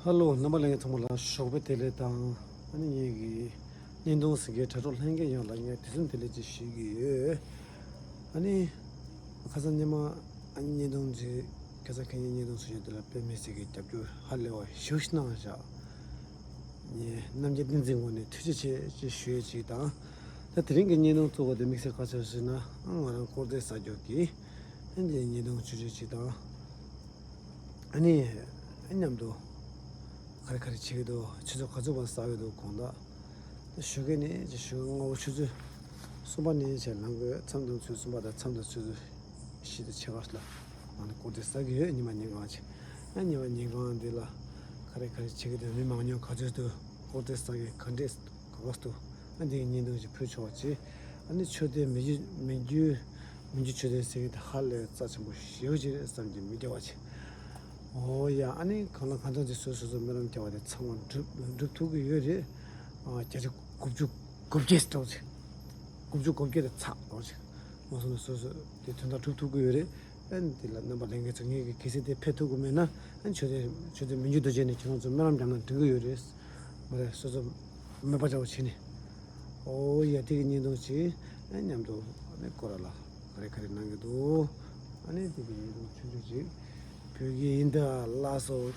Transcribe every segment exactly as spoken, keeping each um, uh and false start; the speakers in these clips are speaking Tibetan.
ཧ་ལོ། རྣམ་པ་ལྷན་རྒྱས་ཚང་མ་ལ་ཞོགས་པའི་བདེ་ལེགས་དང་། ཨ་ནི་ངེད་ཀྱི་བརྙན་ཐུང་གཟིགས་མཁན་དྲ་གྲོགས་ལྷན་རྒྱས་ཡོངས་ལ་ངས་དུས་གསུམ་བདེ་ལེགས་ཅིག་ཞུ་གི་ཡོད། ཨ་ནི་ཁ་སང་ཉི་མ་ཨ་ནི་བརྙན་ཐུང་ཅིག་ཁ་སང་ཁ་ཉིན་བརྙན་ཐུང་བཟོ་ཡོད་དེ་ལ་དཔེ་མི་སྲིད་ཀྱི་རྒྱབ་སྐྱོར་ཧ་ལས་པ་ཞེ་པོ་ཞིག་གནང་བཞག་ངས་རྣམ་རྒྱལ་བསྟན་འཛིན་ངོས་ནས་ཐུགས་རྗེ་ཆེ་ཅེས་ཞུ་ཡས་ཅིག་དང་། ད་དེ་རིང་གི་བརྙན་ཐུང་གཙོ་བོ་དེ་དམིགས་བསལ་ག་ཚོད་ཟེར་ན། ཨ་ང་རང་སྐོར་རྫས་ཟ་རྒྱུ་གི་ཨ་ནི་བརྙན་ཐུང་ཆུང་ཆུང་ཅིག་དང་། ཨ་ནི་མཉམ་དུ་ག་རེ་ག་རེ་བྱེད་ཀྱི་འདུག་ཆུ་ཚོད་ག་ཚོད་བར་ཟ་གི་འདུག་དགོང་དག་ད་ཞོགས་ཀས་ནས་ཅིག་ཞོགས་ཀས་སྔ་པོ་ཆུ་ཚོད་གསུམ་པ་ནས་བྱས་ལངས་དགོས། མཚམས་དང་ཆུ་ཚོད་གསུམ་པ་དང་མཚམས་དང་ཆུ་ཚོད་བཞི་དང་ཕྱེད་ཀ་ལ་ང་ཚོ་སྐོར་རྫས་ཟ་གི་ཡོད། ཉི་མ་ཉིན་གང་ཅིག་ཨ་ཉི་མ་ཉིན་གང་འདི་ལ་ག་རེ་ག་རེ་བྱེད་ཀྱི་འདུག་མི་མང་ཉུང་ག་ཚོད་འདུག་སྐོར་རྫས་ཟ་གི་ག་འདྲས་ག་ག་སུ་འདུག་ཨ་འདི་གི་བརྙན་ཐུང་ཅིག་ཕུལ་ཆོག་པ་བྱེད། ཨ་ནི་མཆོད་རྟེན་མི་འགྱུར་མི་འགྱུར་མི་འགྱུར་མཆོད་རྟེན་ཟེར་གི་དེ་ཧ་ལས་རྩ་ཆེན་པོ་ཞེ་པོ་ཅིག་རེད་བསམ་གྱི་མི་སྐྱོ་བ་བྱེད། འོ་ཡ། ཨ་ནི་གང་ལ་གང་འཚམ་ཅིག་སོ་སོ་སོ་སྨོན་ལམ་རྒྱག་པ་དེ་ཚང་མ་འགྲུབ་འགྲུབ་ཐུབ་ཀྱི་ཡོད་རེད། ཨ་བརྒྱ་ཆ་དགུ་བཅུ་གོ་བརྒྱད་འགྲོ་ཅིག་དགུ་བཅུ་གོ་བརྒྱད་དེ་ཚགས་འགྲོ་ཅིག་མ་སོང་ན་སོ་སོ་དེ་དོན་དག་འགྲུབ་ཐུབ་ཀྱི་ཡོད་རེད། ཨ་ནི་དེ་ལ་རྣམ་པ་ལྷན་རྒྱས་ཚོ་ངེད་ཀྱི་གལ་སྲིད་དེ་ཕེབས་ཐུབ་ཀྱི་མེད་ན། ཨ་ནི་མཆོད་རྟེན་མཆོད་རྟེན་མི་འགྱུར་རྡོ་རྗེ་ནས་ཁྱེད་རང་ཚོ་སྨོན་ལམ་རྒྱག་ན་འགྲིག་གི་ཡོད་རེད། མ་རེད། སོ་སོ་མོས་པ་འདྲ་བོ་བྱེད་ནས། ཨོ་ཡ། དེ་གི་བརྙན་ཐུང་ཅིག་ཨ་མཉམ་དུ་ཨ་ནི་སྐོར་ར་ལ་ག་རེ་ག་རེ་གནང་གི་འདུག་ཨ་ནི་དེ་གི་བརྙན་ཐུང་ཆུང་ཆུང་ཅིག་ཕུལ་གི་ཡིན་ད། ལགས་སོ།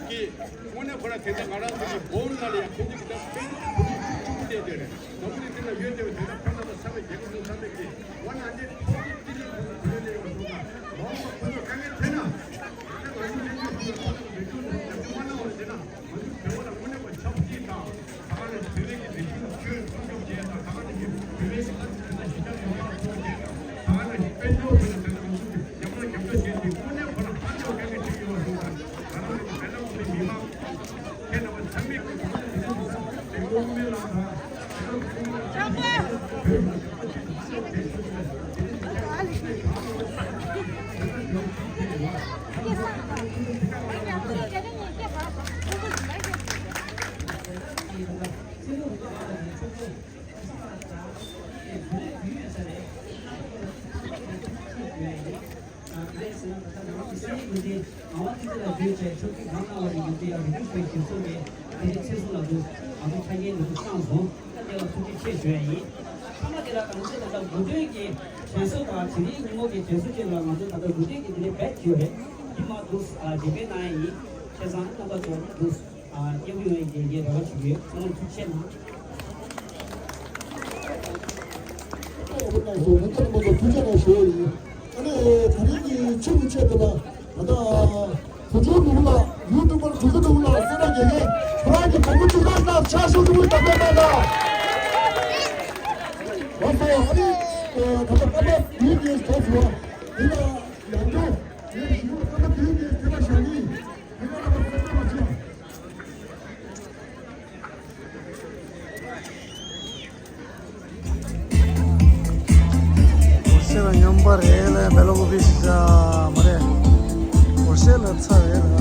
དངོས་གནས་ཁོ་རང་དེ་འདྲ་ང་རང་ཚོ་གི་བོད་ནང་ལ་ཡང་ཁོང་ཚོ་གི་ད་དཔེ་ཁོ་ཚོ་གཅིག་པུ་བསྡད་དེ་རེད། ནམ་རྒྱུན་དེ་ལ་ཡོད་དེ་བས་དེ་འདྲ་ཁོ་རང་ཚོ་ཚང་མས་རྒྱལ་ཁབ་ཚོ་ཚང་མས་ཀྱི་ཝ་ན་འདི་ཁོང་ཚོ་དེ་ནས་ཁོང་ཚོ་བུད་ལོན་ལེན་ཡོང་སོང་ཙང་མ་འོངས་པ་ཁོང་ཚོ་དཀའ་ངལ་འཕྲད་ན་ད་ང་ཚོ་ལྷན་རྒྱས་ཁོང་ཚོ་ཁོང་ཚོ་བེད་སྤྱོད་ལེན་ཡག་པོ་མ་གནང་བ་རེད་ཟེར་ན། ང་ཚོ་བོད་པ་ལ་དངོས་གནས་པ་ཆབ་སྲིད་དང་ད་ག་ནང་བཞིན་བོད་པའི་གི་རིག་གཞུང་སྲུང་སྐྱོབ་བྱས་དང་ད་ག་ནང་བཞིན་བོད་པའི་གི་ཨ་ཙི་ད་གཞིས་ཆགས་ཡོངས་རྫོགས་སྲུང་སྐྱོབ་བྱས་དང་ད་ག་ནང་བཞིན་དཔལ་འབྱོར་ཐོག་ནས་ད་ང་ཚོ་གི་རྒྱབ་ལ་རྒྱབ་སྐྱོར་བྱས་ཏེ་དངོས་གནས་ཁོ་རང་ཧ་ཅང་དཀའ་ངལ་འཕྲད་ཀྱི་ཡོད་པ་སོང་ཙང་ང་རང་ཚོ་གི་བོད་ནང་གི་མི་མང་ཁྱེད་རྣམ་པ་ཚང་མས་ཀྱི་དེ་ཚོ་དེ་ཚོ་དེ་ཚོ་དེ་ཚོ་དེ་ཚོ། ག་རེ་ཟེར་ན་ད་ལྟ་ནང་གི་སེམས་ཉིད་ཀྱི་ངང་པ་ཐིག་ལེ་ལ་བརྗོད་བྱས་ཆོས་སྐད་གང་གནང་བ་རེད་འདུག་དེ་ཡང་རི་ཁྲོད་པའི་གཞིས་སོ་ནས་དེ་རིང་ཚེ་སྲོག་ལ་འདུག་ང་ཚོ་ཆ་རྐྱེན་འདི་ཚོ་བསྐྱངས་སོང་། ད་དེ་ལ་ཐུགས་རྗེ་ཆེ་ཞུ་ཡ་ཡིན། མཐའ་མ་དེ་ལ་གང་ཚེ་ད་ལྟ་དགུ་སྟོན་གྱི་དྲན་གསོ་དང་དེ་རིང་ཉིན་མོ་གི་དྲན་གསོ་ཆེད་ལ་ང་ཚོ་ད་ལྟ་དགུ་སྟོན་གྱི་དེ་རིང་བེད་ཡོད་རེད། འདི་མ་འདུག་ཨ་འཇིགས་པའི་ནང་ཡིན། བྱས་ཙང་རྣམ་པ་ཚོ་འདུག་ཨ་སྐྱབས་མགོན་ཡོད་ཀྱི་ངས་རེ་བ་ཞུ་གི་ཡོད། ཚང་མ་ཐུགས་རྗེ་ཆེ་གནང་། ཐུགས་རྗེ་གནང་ཞུ་ཡ་ཡིན། ཨ་ནི་དེ་རིང་གི་ཆུ་མི་ཆད་དེ་ལ་ད་ལྟ་བུ་ཆུང་ནོར་བུ་ལགས་ཡུ་ཊུབ་པར་གྲུ་གུ་ནོར་བུ་ལགས་སེ་ར་རྒྱལ་ཁའི་ཁོ་རང་གི་གོང་བུ་གཅིག་ལ་ལ་ཕྱག་ཤུགས་ཆེན་པོ་བརྡབ་པའི་སྨོན་ལམ། ལགས་སོ། ཨ་ནི་ད་ལྟ་སྐར་མ་བདུན་གྱི་རྗེས་སུ་འདི་ལ་ཡང་བསྐྱར་ངས་ཞུ་སྐར་མ་བདུན་གྱི་ཚེས་པ་ཞག་ཉིན་དེ་ལ་ལ་ཕྱག་ཤུགས་ཆེན་པོ། འོ་ཤེ་ལ་སྙོམས་པ་རེད་ལ་བེ་ལོ་ཀོ་པི་ཤ་མ་རེད། འོ་ཤེ་ལ་ཚ་རེད་ལ།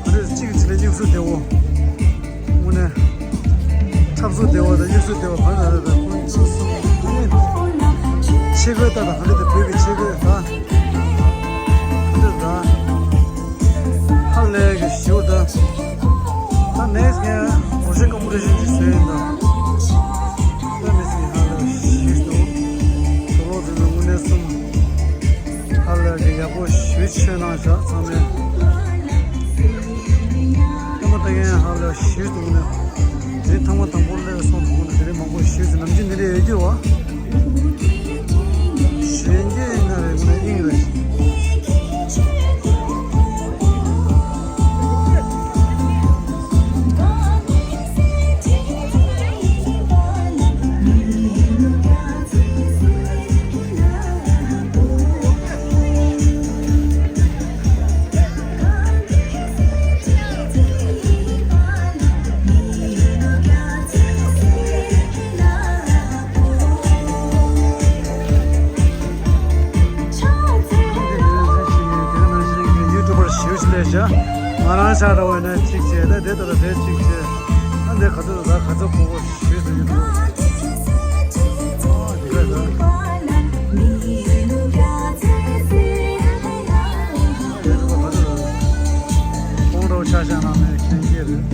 ཨ་རེ་གཅིག་གཅིག་ལ་དབྱུག་སུ་བདེ་བོ། དངོས་གནས། འཁྲབ་སུ་བདེ་བོ་དང་དབྱུག་སུ་བདེ་བོ་ག་རེ་རེད་ད་ཁོང་ཚོ་གསུམ་ནི། ཆས་གོས་ལྟ་དང་ཧ་ལས་དང་བོད་ཀྱི་ཆས་གོས་ད། ཧ་ལས་གི་ཞུ་ད། ད་ནེགསི་ཡར་བོ་ཤེ་ཀོམ་པི་ཊི་ཤན་ཅིག་བཟོས་ཡིན་ད། ད་ནེགསི་ཡར་ཧ་ལས་ཞུ་ད། དུ་ལོ་དུ་ལོ་དངོས་གནས་གསུམ། ཧ་ལས་གི་ཡག་པོ་ཞུ་ཆོས་གནང་བཞག་ཚང་མས། ཐ་མ་ད་ཡན་ཧ་ལས་ཞུ་དུ་དངོས་གནས། དེ་ཐ་མ་དང་པོ་ལས་སོང་དུ་དངོས་གནས་དེ་རིང་མང་པོ་ཞུ་ཟིན་ནམ་རྒྱུན་འདི་འདྲ་ཡོད་རྒྱུ་བ། གཞོན་སྐྱེས་ཡིན་ན་རེད་ངོ་ན་དབྱིངས་རེད། ང་རང་ཆ་ར་བ་ན་གཅིག་བྱས་ད་དེ་ལྟར་དེ་གཅིག་བྱས། ཨ་འདི་ག་ཚོད་ད་ག་ཚོད་གོ་གོ་ཞུས་ཟིན་གྱི་འདུག་ཨ་འདི་ག་ད། ཁོང་རོགས་ཆ་བཞག་ན་མེད་མཁན་སྐྱེས་རེད།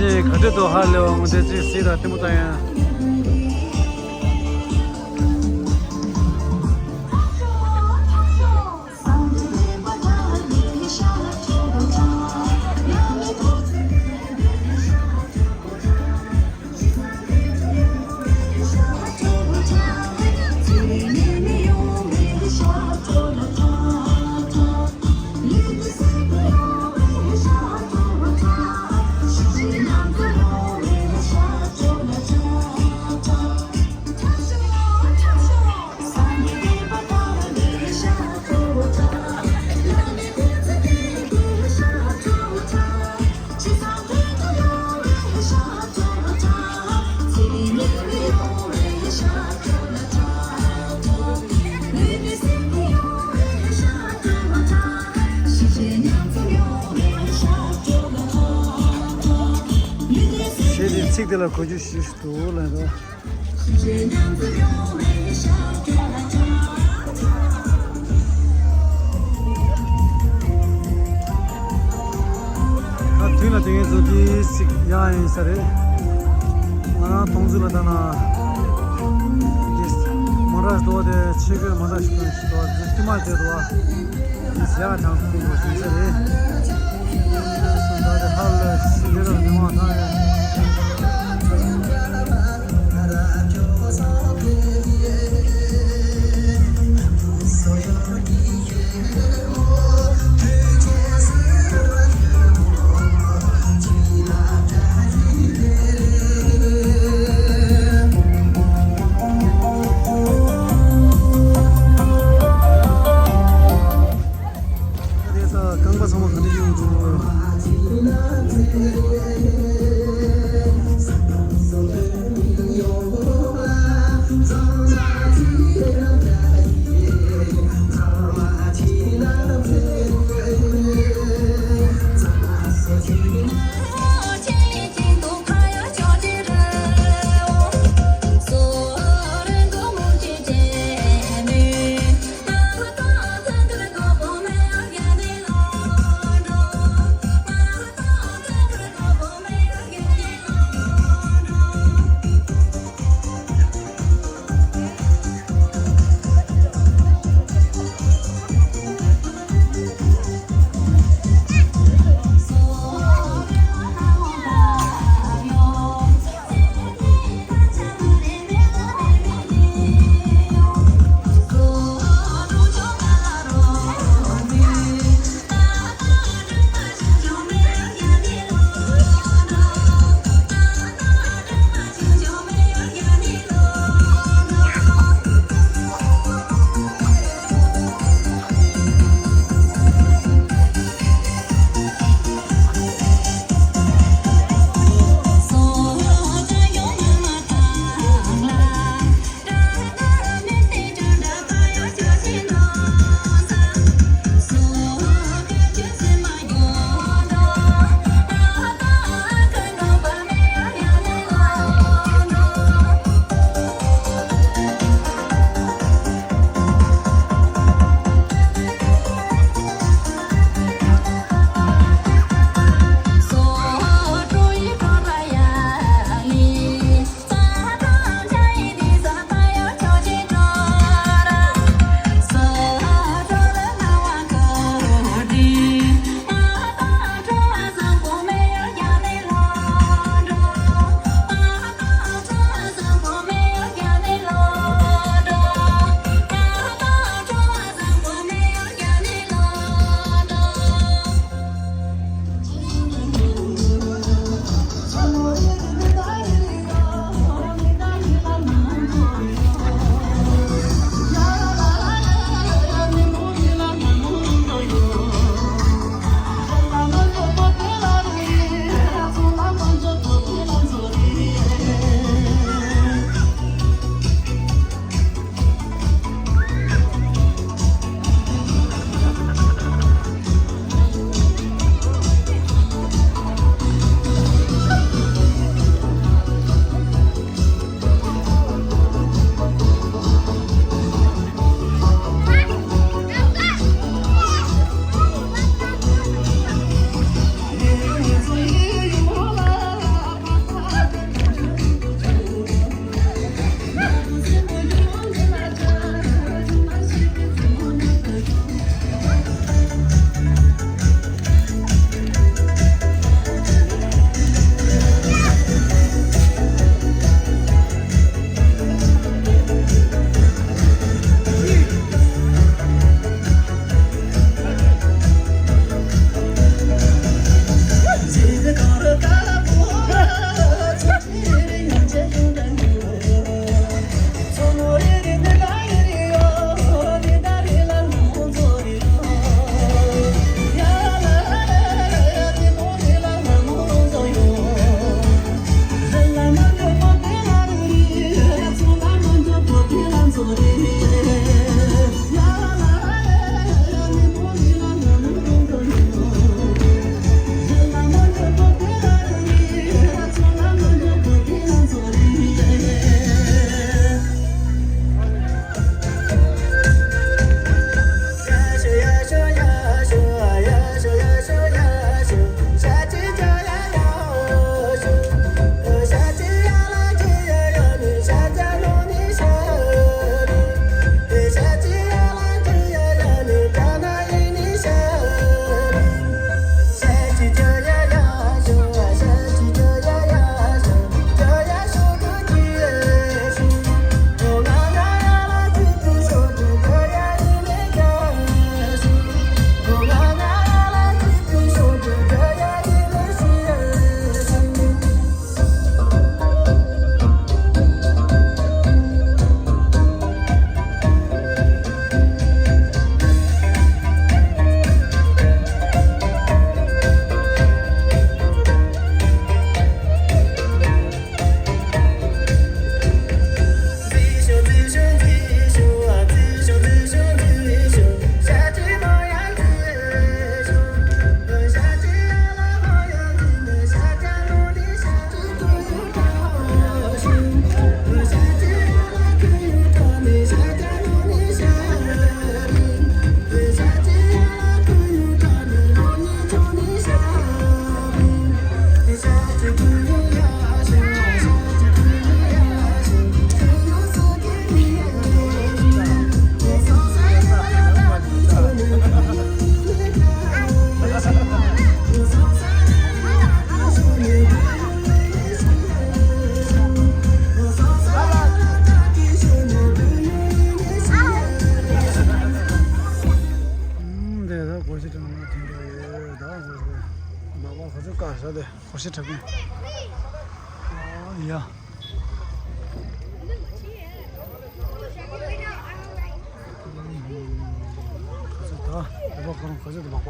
ཨེ་ག་འདྲ་འདུག་ཧ་ལས་པ་ངོ་དེ་ཅིག་སྲིད་དང་ལྟད་མོ་ལྟ་ཡང་། གཞས་དེ་ཚིག་དེ་ལ་གོ་རྒྱུ་ཞིག་འདུག་ལབ་འདུག་ད་དུས་ལ་དེ་ངས་ཚོ་དེ་ཞིག་ཡག་ཡིན་ས་རེད། ང་རང་མཐོང་ཚུལ་ལ་ལྟ་ན། དེ་མོ་ཊ་འགྲོ་བ་དེ་ཆེད་སྐྱོད་མོ་ཊ་ཞིག་དང་ཞིག་འགྲོ་བ་དེ་དཀྱུས་མ་དེ་འགྲོ་བ། དེ་ཡག་གྲང་ཁུག་འགྲོ་ཞིག་ས་རེད། སོང་ཙང་དེ་ཧ་ལས་ཞིག་ལས་རབ་མི་མང་ཐང་ཡོད། དེ་ད་རྐང་པ་ཚང་མ་ག་འདྲ་ཡོང་འདུག་ཁོ་ཤི་དྲག་གི། ཨོ་ཡ། ཁོ་ཚོ་ད་བོད་པ་ཁོ་རང་ཁོ་ཚོ་དང་མག་པ།